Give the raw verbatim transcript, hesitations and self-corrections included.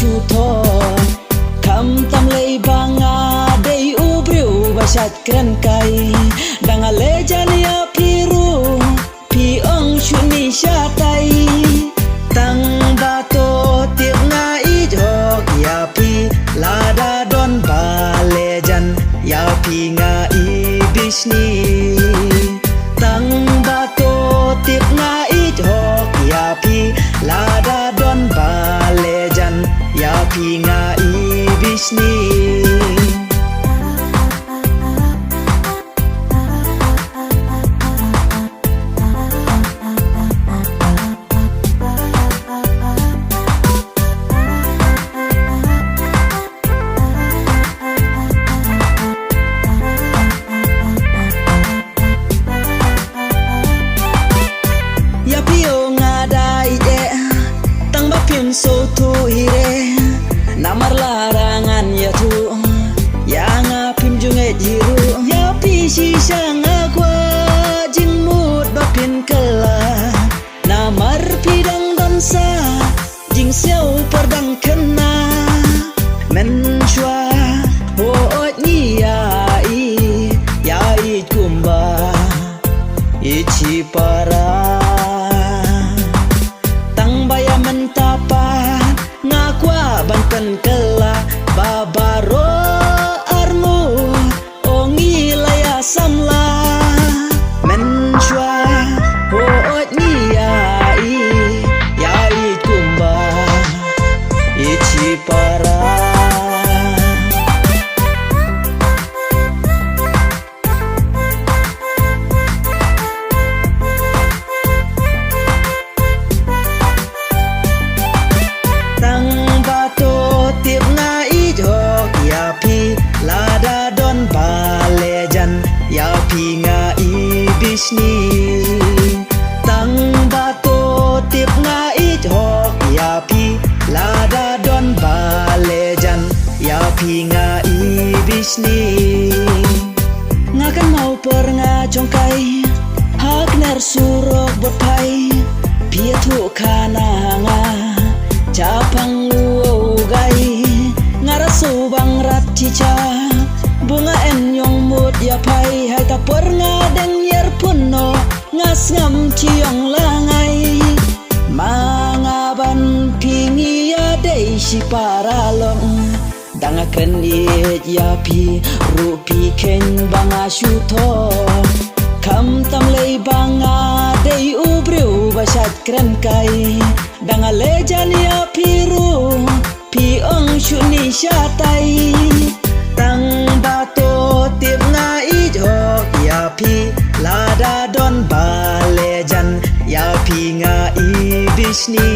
shu thoh. Khamtam lei ba nga dei u briew ba shait kren kai. Dang a le jan ïa phi ruh phi ong shu ni shatai. Tang ba to tip nga ïeit hok ïa phi, lada don ba le jan ïa phi nga i bishni. Tang ba to tip nga ïeit hok ïa phi, lada don ba le jan ïa phi nga i bishni. Ïa phi o nga dei eh, tang ba phim sngewthuh hi re. Namar lada ngan ïathuh ïa nga phim ju ngeit hi ruh. Ïa phi shisha nga kwah jingmut ba phin kylla. Namar phi dang don sa jingsngew por dang khynnah. Mynshuwa hooid ngi ïa-ïeit, ïa-ïeit kumba ïeit shipara. Tang ba ïa mynta pat nga kwah ban pynkylla ba baroh arngut, o ngi la ïa samla. Mynshuwa hooid ngi ïa-ïeit, ïa-ïeit kumba ïeit shipara. Tang ba to tip nga ïeit hok ïa phi, lada don ba le jan ïa phi nga i bishni. Tang ba to tip nga ïeit hok ïa phi, lada don ba le jan ïa phi nga i bishni. Nga kynmaw por nga jong kai ha kner surok bad phai, phi ïathuh khana ha nga shaphang u gai. Nga ra shu bang rat chicha, bun nga en ïong mut ïa phai. Hai ta por nga dang ïarphun noh, nga sngap chiong la ngai. Ma nga bad phi ngi ïadei shipara long. Dang nga kren ïeit ïa phi ruh phi kheiñ ba nga shu thoh. Khamtam lei ba nga dei u briew ba shait kren kai. Dang nga le jan ïa phi ruh phi ong shu ni shatai. Tang ba to tip nga ïeit hok ïa phi, lada don ba le jan ïa phi nga i bishni.